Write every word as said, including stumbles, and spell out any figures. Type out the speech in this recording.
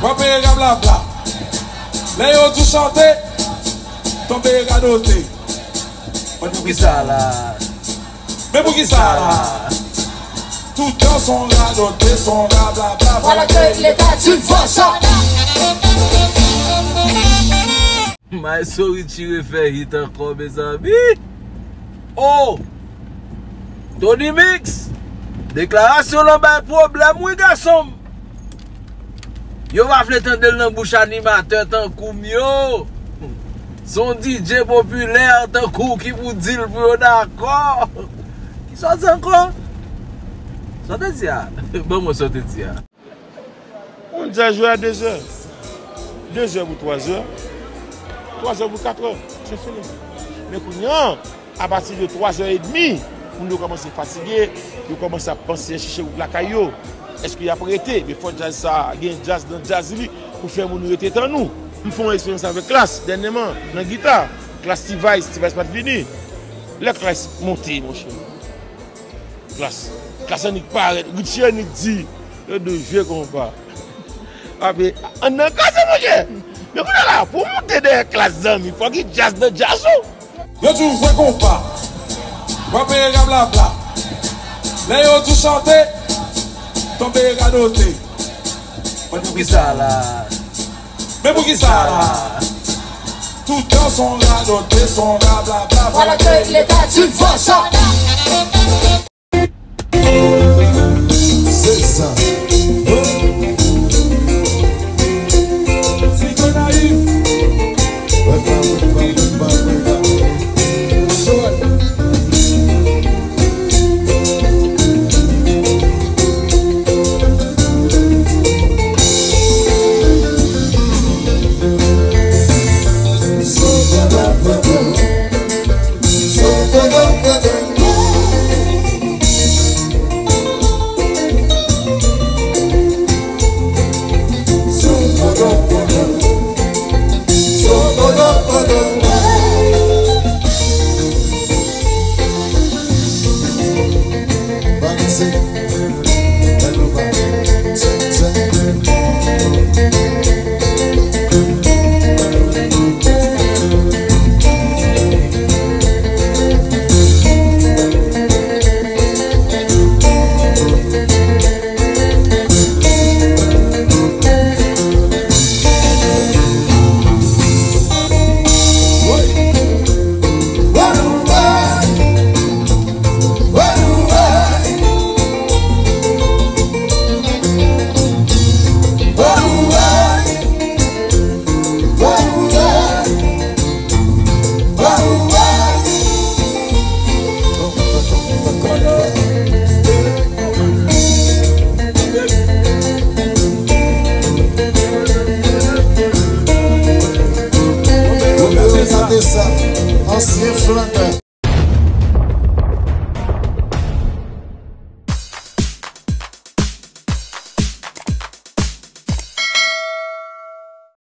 W ap peye rablabla. Lè yo di w chante, tonbe radote. Mwen di w ki sa la. Men pou ki sa la? Toutan son radote, son rablabla. Voilà que l'État d'une force. Maestro Richie refè hit ankò, mezanmi. Oh! Tony Mix! Deklarasyon lan bay pwoblèm, wi, gason m. Yo pa vle tande l nan bouch animatè tankou m yo. Se yon D J popilè tankou w ki pou di l pou yo dakò. Ki sòti ankò? Sa w te di a? Ban mwen sa w te di a. Moun djaz jwe a de zè. De zè pou twa zè. Twa zè pou kat è. Se fini. Men kounye a, apati de twa zè edmi, moun yo kòmanse fatige, yo kòmanse ap panse chèche wout lakay yo. Èske y ap rete? Men fò djaz sa a, gen djaz nan djaz li, pou fè moun rete tann ou. M fè yon eksperyans avèk Klass, dènyèman, nan gita. Klass T-Vice, T-Vice pa t vini. Lè Klass monte, monchè. Klass. Klass annik parèt. Richie annik di, yo dwe jwe konpa. Ape, ann nan kraze, monchè. Men kounye a la, pou w monte dèyè Klass, zanmi, fò gen djaz nan djaz ou. Yo di w jwe konpa. W ap peye rablabla. Lè yo di w chante, tonbe radote. Mwen di w ki sa la. Men pou ki sa la? Toutan son radote, son rablabla. Voilà que l'État d'une force. Se sa.